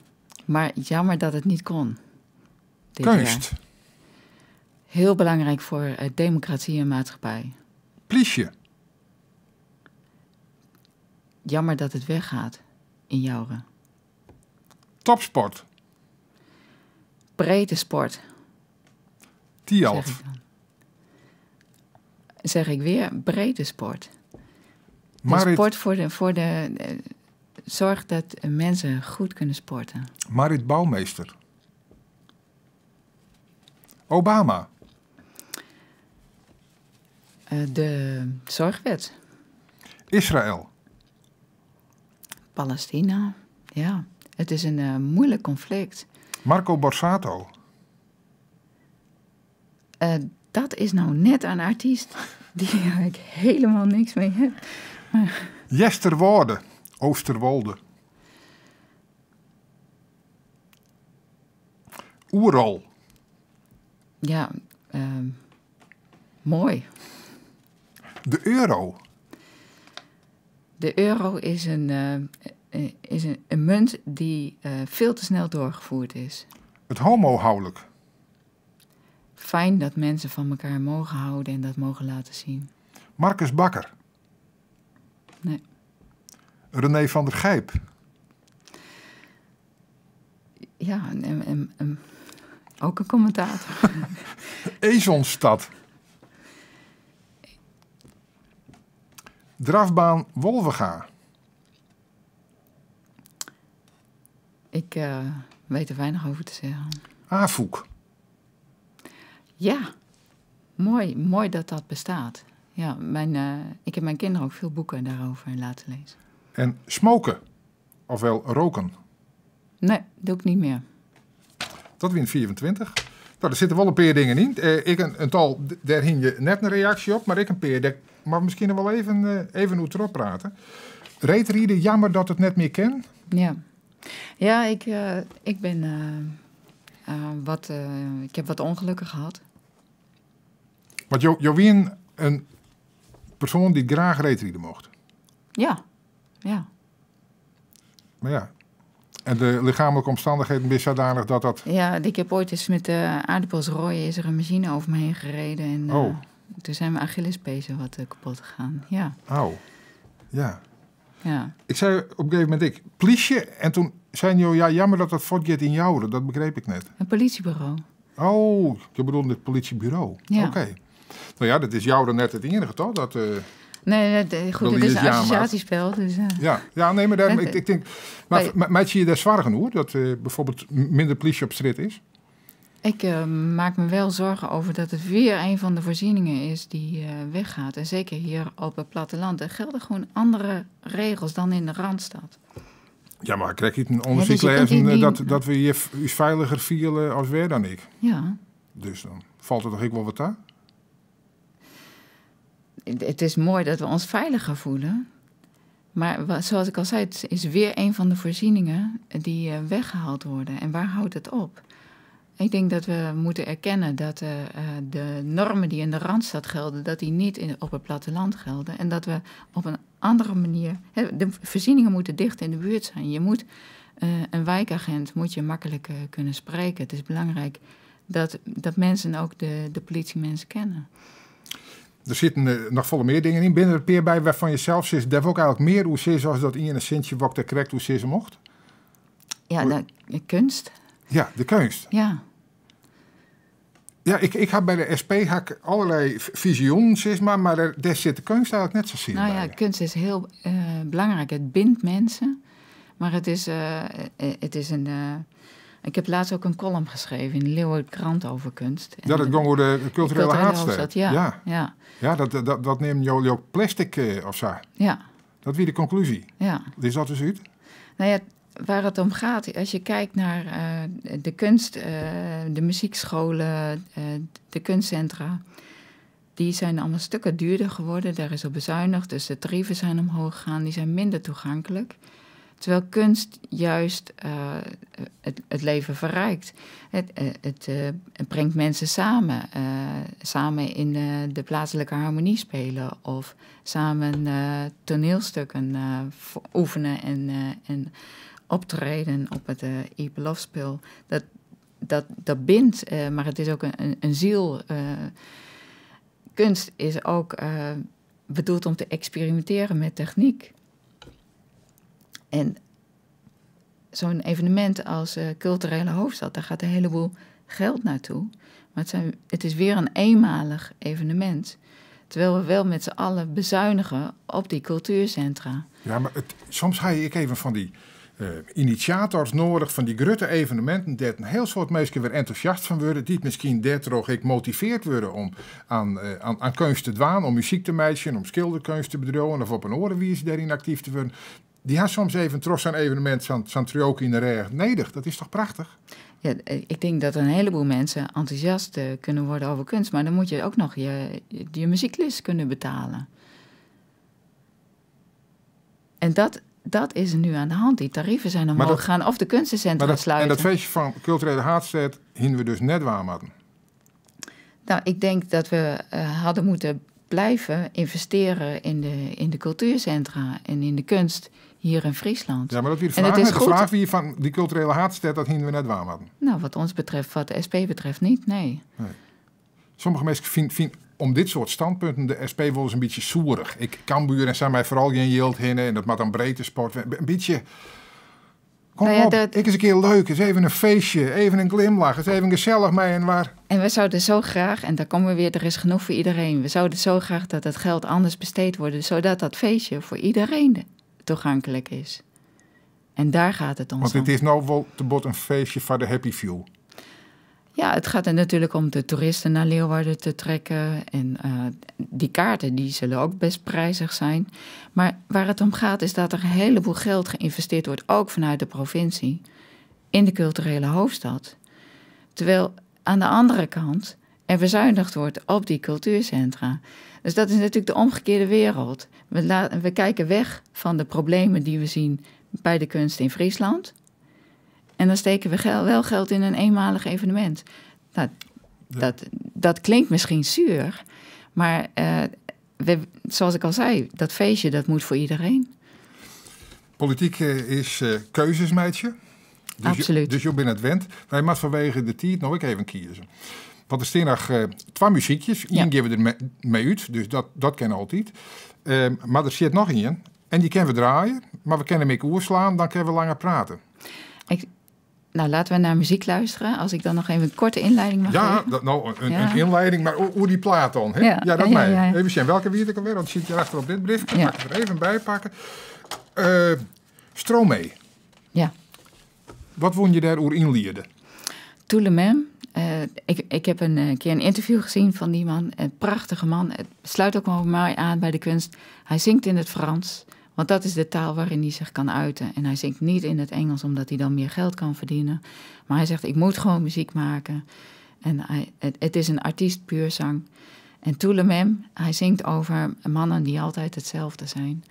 Maar jammer dat het niet kon. Dit Kunst. jaar. Heel belangrijk voor democratie en maatschappij. Pliesje. Jammer dat het weggaat in Joure. Topsport. Breedte sport. Thialf. Zeg ik dan. Zeg ik weer, breedte sport. De Marit sport voor de, voor de zorg dat mensen goed kunnen sporten. Marit Bouwmeester. Obama. De zorgwet. Israël. Palestina, ja. Het is een moeilijk conflict. Marco Borsato. Dat is nou net een artiest die ik helemaal niks mee heb. Easterwâlde, Oosterwolde. Oerol. Ja, moai. De euro. De euro is een, is een munt die veel te snel doorgevoerd is. It homohoulik. Fijn dat mensen van elkaar mogen houden en dat mogen laten zien. Marcus Bakker. Nee. René van der Gijp. Ja, en ook een commentator. Esonstad. Drafbaan Wolvega. Ik weet er weinig over te zeggen. Afûk. Ja, mooi, mooi dat dat bestaat. Ja, ik heb mijn kinderen ook veel boeken daarover laten lezen. En smoken, ofwel roken? Nee, doe ik niet meer. Dat wint 24. Nou, er zitten wel een paar dingen in. Ik een tal, daar hing je net een reactie op, maar ik een paar, daar, maar misschien nog wel even hoe erop praten. Reetrieden, jammer dat het net meer ken. Ja, ja, ik, ik ben, wat, ik heb wat ongelukken gehad. Want jo wien een persoon die graag reetrieden mocht. Ja, ja. Maar ja, en de lichamelijke omstandigheden zijn zodanig dat dat... Ja, ik heb ooit eens met de aardappels rooien is er een machine over me heen gereden. En toen zijn mijn Achillespezen wat kapot gegaan, ja. Au, ja. Ja. Ik zei op een gegeven moment, ik pliesje. En toen zei je, ja, jammer dat dat voortgaat in Joure. Dat begreep ik net. Een politiebureau. Oh, je bedoelt het politiebureau. Ja. Oké. Nou ja, dat is Joure net het enige, toch? Dat, Nee, nee, goed, Wil het je is een het ja, maar- associatiespel. Dus, Ja, ja, nee, maar daarom, En, ik denk, maar maar zie je daar zorgen hoor, dat bijvoorbeeld minder politie op straat is? Ik maak me wel zorgen over dat het weer een van de voorzieningen is die weggaat. En zeker hier op het platteland. Er gelden gewoon andere regels dan in de Randstad. Ja, maar krijg je het een onderzoek Ja, dus je kunt lezen, die dat we hier iets veiliger vielen als weer dan ik. Ja. Dus dan valt er toch ik wel wat aan? Het is mooi dat we ons veiliger voelen. Maar zoals ik al zei, het is weer een van de voorzieningen die weggehaald worden. En waar houdt het op? Ik denk dat we moeten erkennen dat de normen die in de Randstad gelden, dat die niet op het platteland gelden. En dat we op een andere manier... Hè, de voorzieningen moeten dicht in de buurt zijn. Je moet een wijkagent moet je makkelijk kunnen spreken. Het is belangrijk dat mensen ook de politiemensen kennen. Er zitten nog volle meer dingen in. Binnen er een peer bij waarvan je zelf zit, daar ook eigenlijk meer hoe ze is als dat in een centje wat er correct hoe ze is mocht? Ja, Hoe de kunst. Ja, de kunst. Ja. Ja, ik heb bij de SP had ik allerlei visioenen, zeg maar, maar daar zit de kunst eigenlijk net zo zeer bij. Kunst is heel belangrijk. Het bindt mensen, maar het is het is een... Ik heb laatst ook een column geschreven in de Leeuwarden Krant over kunst. Ja, dat En ging over de culturele culturele hoofdstad. hoofdstad, ja. Ja. Ja. Ja, dat neemt jullie ook plastic of zo. Ja. Dat wie de conclusie. Ja. Is dat dus uit? Waar het om gaat, als je kijkt naar de kunst, de muziekscholen, de kunstcentra, die zijn allemaal stukken duurder geworden. Daar is op bezuinigd, dus de tarieven zijn omhoog gegaan, die zijn minder toegankelijk. Terwijl kunst juist het leven verrijkt. Het brengt mensen samen. Samen in de plaatselijke harmonie spelen. Of samen toneelstukken oefenen en optreden op het Iepenloftspel. Dat bindt, maar het is ook een ziel. Kunst is ook bedoeld om te experimenteren met techniek. En zo'n evenement als culturele hoofdstad, daar gaat een heleboel geld naartoe. Maar het is weer een eenmalig evenement. Terwijl we wel met z'n allen bezuinigen op die cultuurcentra. Ja, maar soms ga je ik even van die initiators nodig, van die grote evenementen, dat een heel soort mensen weer enthousiast van worden, die het misschien daardoor ook gemotiveerd worden om aan kunst te dwaan, om muziek te meisjen, om schilderkunst te bedrijven of op een orenwies daarin actief te worden. Die had soms even trots zo'n evenement, zo'n trioke in de reg. Nederig, dat is toch prachtig? Ja, ik denk dat een heleboel mensen enthousiast kunnen worden over kunst. Maar dan moet je ook nog je muzieklist kunnen betalen. En dat is er nu aan de hand. Die tarieven zijn omhoog gegaan of de kunstencentra sluiten. En dat feestje van culturele haatstad hingen we dus net waar hadden. Nou, ik denk dat we hadden moeten blijven investeren in de cultuurcentra en in de kunst hier in Friesland. Ja, maar dat weer de vraag, de vraag wie van die culturele haatstad, dat hingen we net waar hadden. Nou, wat ons betreft, wat de SP betreft niet, nee. Sommige mensen vinden om dit soort standpunten de SP wel eens een beetje soerig. Ik Cambuur en zijn mij vooral geen jild hinnen en dat maar dan breedte sport. Een beetje. Kom nou ja, op, ik eens een keer leuk, eens even een feestje, even een glimlach, eens even gezellig mee en waar. En we zouden zo graag, en daar komen we weer, er is genoeg voor iedereen. We zouden zo graag dat het geld anders besteed wordt, zodat dat feestje voor iedereen toegankelijk is. En daar gaat het ons Want het is nou wel te bot een feestje voor de happy few. Ja, het gaat er natuurlijk om de toeristen naar Leeuwarden te trekken. En die kaarten die zullen ook best prijzig zijn. Maar waar het om gaat is dat er een heleboel geld geïnvesteerd wordt, ook vanuit de provincie, in de culturele hoofdstad. Terwijl aan de andere kant er bezuinigd wordt op die cultuurcentra. Dus dat is natuurlijk de omgekeerde wereld. We kijken weg van de problemen die we zien bij de kunst in Friesland. En dan steken we wel geld in een eenmalig evenement. Nou, ja. Dat klinkt misschien zuur, maar zoals ik al zei, dat feestje dat moet voor iedereen. Politiek is keuzes, meidje. Dus Absoluut. Dus je bent het wend. Wij moeten vanwege de tijd nog even kiezen. Want er staan nog twee muziekjes. Eén geven we er mee uit, dus dat kennen we altijd. Maar er zit nog één. En die kunnen we draaien, maar we kunnen hem ook oerslaan, dan kunnen we langer praten. Nou, laten we naar muziek luisteren. Als ik dan nog even een korte inleiding mag geven. Ja, een inleiding, maar hoe die plaat dan? Hè? Ja, dat mij. Ja. Even zien, welke wierd ik alweer? Want zit je achter op dit briefje. Ja. Mag ik er even bij pakken. Stromae. Ja. Wat won je daar oer inlierde? Tout le même. Ik heb een keer een interview gezien van die man. Een prachtige man. Het sluit ook wel mooi aan bij de kunst. Hij zingt in het Frans. Want dat is de taal waarin hij zich kan uiten. En hij zingt niet in het Engels, omdat hij dan meer geld kan verdienen. Maar hij zegt, ik moet gewoon muziek maken. En het is een artiest puur zang. En Tout le même, hij zingt over mannen die altijd hetzelfde zijn.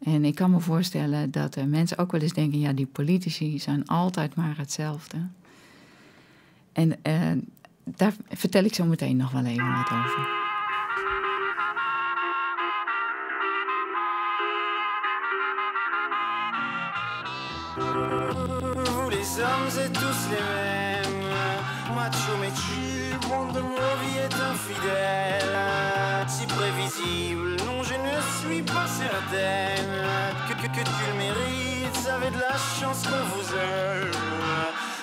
En ik kan me voorstellen dat mensen ook wel eens denken, ja, die politici zijn altijd maar hetzelfde. En daar vertel ik zo meteen nog wel even wat over. Les hommes êtes tous les mêmes. Macho mais tu, bande de mauvais est infidèle. Si prévisible, non je ne suis pas certaine que tu le mérites, avez de la chance qu'on vous aime.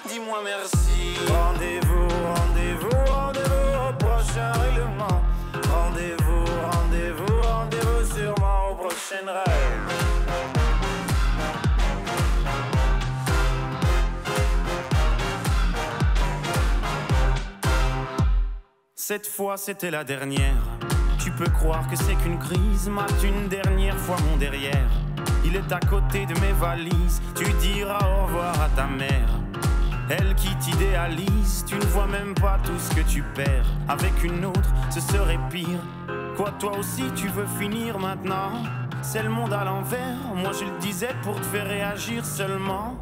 Dis-moi merci. Rendez-vous, rendez-vous, rendez-vous au prochain règlement. Rendez-vous, rendez-vous, rendez-vous sûrement au prochain rêve. Cette fois c'était la dernière. Tu peux croire que c'est qu'une crise. Mate une dernière fois mon derrière. Il est à côté de mes valises. Tu diras au revoir à ta mère. Elle qui t'idéalise. Tu ne vois même pas tout ce que tu perds. Avec une autre, ce serait pire. Quoi, toi aussi tu veux finir maintenant? C'est le monde à l'envers. Moi je le disais pour te faire réagir seulement.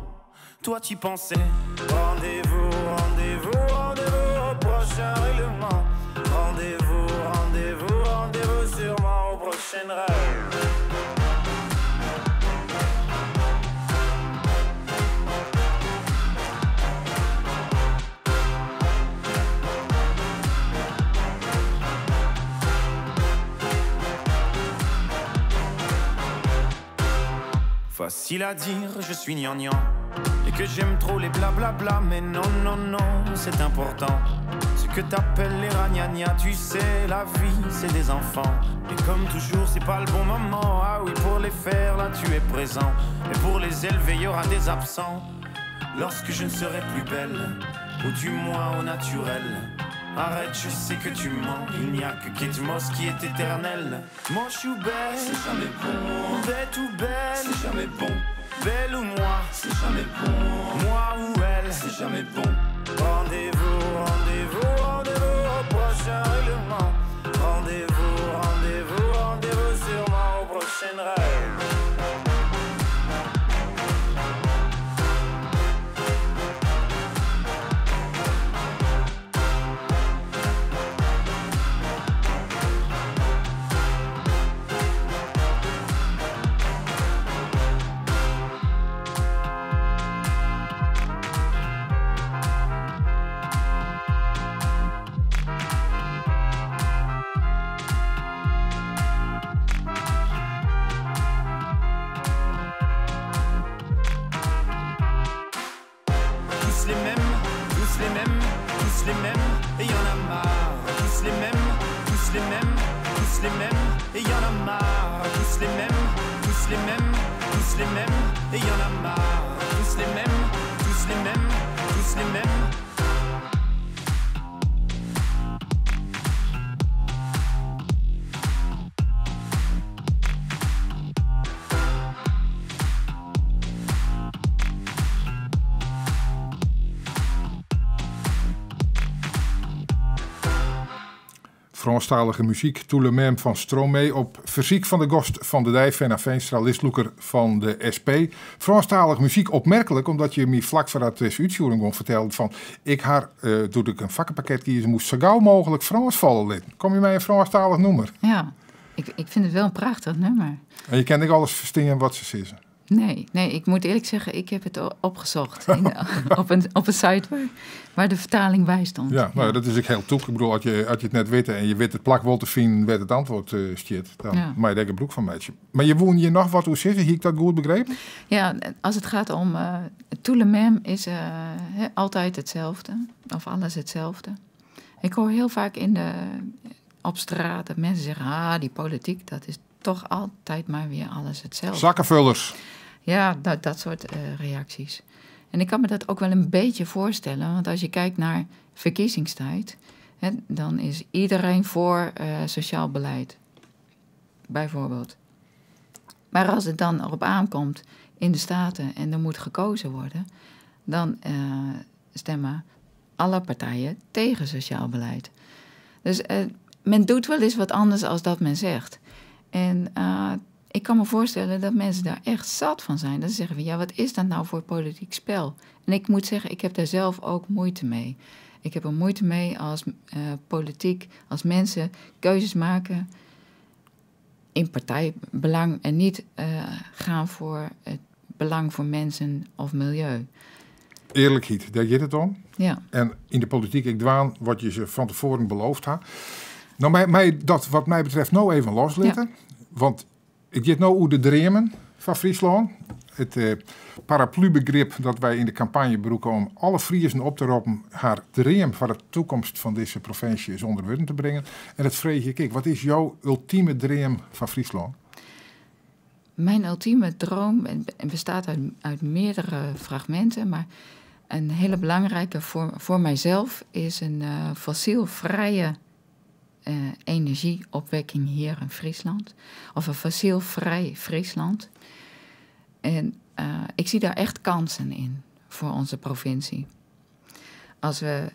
Toi tu pensais. Rendez-vous, rendez-vous, rendez-vous au prochain règlement. Rendez-vous, rendez-vous, rendez-vous sûrement au prochain rêve. Facile à dire, je suis gnangnan et que j'aime trop les blablabla, mais non, non, non, c'est important. Ce que t'appelles les ragnagnas, tu sais, la vie, c'est des enfants. Et comme toujours, c'est pas le bon moment. Ah oui, pour les faire, là, tu es présent. Et pour les élever, y aura des absents. Lorsque je ne serai plus belle, ou du moins au naturel. Arrête, je sais que tu mens. Il n'y a que Kate Moss qui est éternelle. Moche ou belle, c'est jamais bon. Bête ou belle, c'est jamais bon. Belle ou moi, c'est jamais bon. Moi ou elle, c'est jamais bon. Rendez-vous, rendez-vous, rendez-vous au prochain règlement. Rendez-vous, rendez-vous, rendez-vous sûrement au prochain rêve. Tous les mêmes, tous les mêmes, tous les mêmes, et y en a marre. Tous les mêmes, tous les mêmes, tous les mêmes, et y en a marre. Tous les mêmes, tous les mêmes, tous les mêmes, et y en a marre. Tous les mêmes, tous les mêmes, tous les mêmes. Franstalige muzyk Tout le même fan Stromae op fersyk fan de gast fan de dei Fenna Feenstra, listlûker fan de SP. Frânsktalige muzyk opmerklik omdat je my flak foardat dizze útsjoering begûn fertelden fan ik ha doe't ik in fakkepakket kieze moast sa gau mooglik Frânsk falle litten. Komme je mei in Frânsktalich nûmer? Ja, ik fyn it wol in prachtich nûmer. En je kinne ek alles ferstean wat se sizze? Nee, nee, ik moet eerlijk zeggen, ik heb het opgezocht op een site waar de vertaling bij stond. Ja, nou, dat is ek hiel tûk. Ik bedoel, as je it net witte en je witte it plak wol te finen wêr't it antwurd stiet, dan moatte je dêr gebrûk fan meitsje. Mar je woene hjir noch wat oer sizze, hie ik dat goed begrepen? Ja, as it giet om tout le même is altijd hetzelfde, of alles hetzelfde. Ik hoor heel vaak op straat dat mensen zeggen, ah, die politiek, dat is toch altijd maar weer alles hetzelfde. Zakkenvullers. Ja, dat soort reacties. En ik kan me dat ook wel een beetje voorstellen, want als je kijkt naar verkiezingstijd, hè, dan is iedereen voor sociaal beleid, bijvoorbeeld. Maar als het dan erop aankomt in de Staten en er moet gekozen worden, dan stemmen alle partijen tegen sociaal beleid. Dus men doet wel eens wat anders als dat men zegt. En ik kan me voorstellen dat mensen daar echt zat van zijn. Dat ze zeggen van, ja, wat is dat nou voor politiek spel? En ik moet zeggen, ik heb daar zelf ook moeite mee. Ik heb er moeite mee als politiek, als mensen keuzes maken in partijbelang en niet gaan voor het belang voor mensen of milieu. Eerlijkheid, daar gaat het om. Ja. En in de politiek, ik dwaan wat je ze van tevoren beloofd had. Nou, mij, dat wat mij betreft nou even loslitten. Want ik zit nou oer de dreamen fan Fryslân. It paraplubegrip dat wy yn de kampanje brûke om alle Friezen op te roppen har dream foar de takomst fan dizze provinsje is ûnder wurden te bringen. En dat freegje ik ek. Wat is jo ultime dream fan Fryslân? Mijn ultieme droom bestaat uit meerdere fragmenten, maar een hele belangrijke voor mijzelf is een fossielvrije energieopwekking hier in Friesland. Of een fossielvrij Friesland. En ik zie daar echt kansen in voor onze provincie. Als we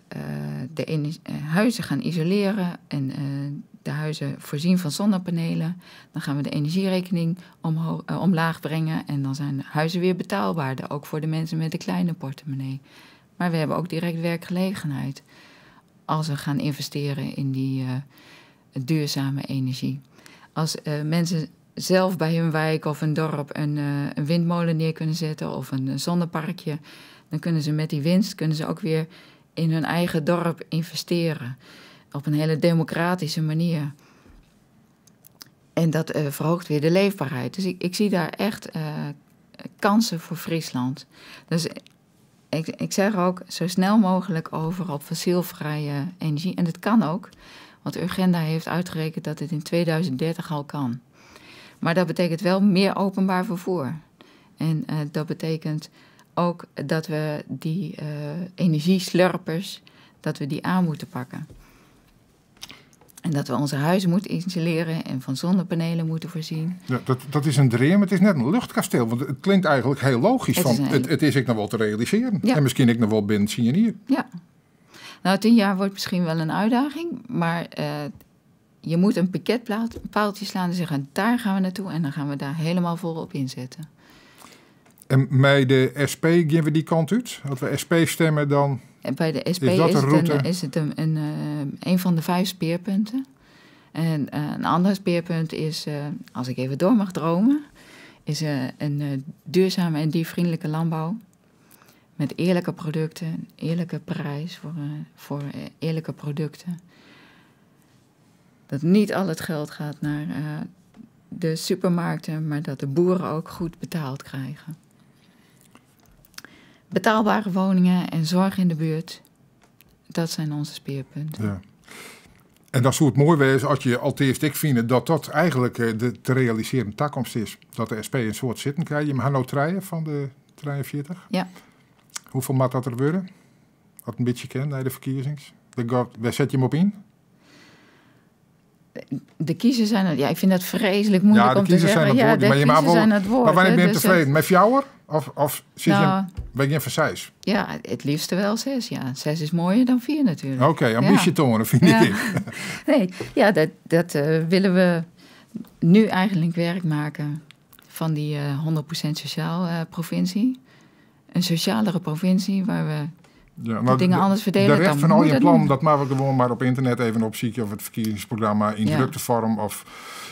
de huizen gaan isoleren en de huizen voorzien van zonnepanelen, dan gaan we de energierekening omlaag brengen en dan zijn de huizen weer betaalbaarder, ook voor de mensen met de kleine portemonnee. Maar we hebben ook direct werkgelegenheid als we gaan investeren in die duurzame energie. Als mensen zelf bij hun wijk of een dorp een windmolen neer kunnen zetten of een zonneparkje, dan kunnen ze met die winst ook weer in hun eigen dorp investeren. Op een hele democratische manier. En dat verhoogt weer de leefbaarheid. Dus ik zie daar echt kansen voor Friesland. Dus ik zeg ook zo snel mogelijk over op fossielvrije energie. En dat kan ook, want Urgenda heeft uitgerekend dat het in 2030 al kan. Maar dat betekent wel meer openbaar vervoer. En dat betekent ook dat we die energieslurpers, dat we die aan moeten pakken. En dat we onze huizen moeten isoleren en van zonnepanelen moeten voorzien. Ja, dat is een dream. Het is net een luchtkasteel. Want het klinkt eigenlijk heel logisch. Het van, is een hele het is ik nog wel te realiseren. Ja. En misschien ik nog wel binnen 10 jaar. Ja. 10 jaar wordt misschien wel een uitdaging. Maar je moet een piketpaaltje slaan en zeggen, daar gaan we naartoe. En dan gaan we daar helemaal vol op inzetten. En bij de SP gaan we die kant uit? Als we SP stemmen, dan En bij de SP is dat is een het route? een van de 5 speerpunten. En een ander speerpunt is, als ik even door mag dromen, is een duurzame en diervriendelijke landbouw. Met eerlijke producten, een eerlijke prijs voor eerlijke producten. Dat niet al het geld gaat naar de supermarkten, maar dat de boeren ook goed betaald krijgen. Betaalbare woningen en zorg in de buurt. Dat zijn onze speerpunten. Ja. En dan soe it moai wêze as je alteast ek fine dat dat eigentlik eh, de te realisearjen takomst is. Dat de SP in soad sitten krijt. Je ha no trije fan de 43. Ja. Hoefolle moat dat der wurde? Wat in bytsje ken nei de ferkiezings. Wêr set je him op yn? De kiezers zijn het. Ja, ik vind dat vreselijk moeilijk Ja, de om te kiezers zeggen. zijn het Ja, woord. de Maar je mag kiezers wel- zijn het woord. Maar wanneer hè, ben je dus tevreden? Met fjouwer? Of zit je Nou. ben je voor seis? Ja, het liefste wel zes. Ja, zes is mooier dan vier natuurlijk. Oké, ambitie Ja. tonen, vind Ja. ik. Nee, ja, dat willen we nu eigenlijk werk maken van die 100% sociaal provincie. Een socialere provincie waar we Ja, de dingen anders verdelen. De rest dan van al moet je dat plannen, nu. dat maken we gewoon maar op internet even opzoeken. Of het verkiezingsprogramma in Ja. drukte vorm. Of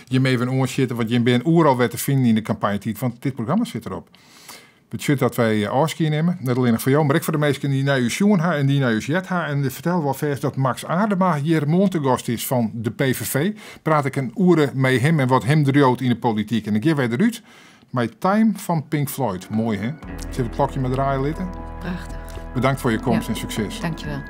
je mee even oor want je bent oeral weer te vinden in de campagnetijd. Want dit programma zit erop. Het zit dat wij afscheid nemen. Net alleen nog voor jou, maar ik voor de meesten die naar u sjoen ha en die naar u jet ha. En vertel wel vers dat Max Aardema hier Montegast is van de PVV. Praat ik een oeren mee hem en wat hem drioodt in de politiek. En dan geven wij eruit. My Time van Pink Floyd. Mooi hè? Zit het klokje met draaien litten? Prachtig. Bedankt voor je komst Ja. en succes. Dankjewel.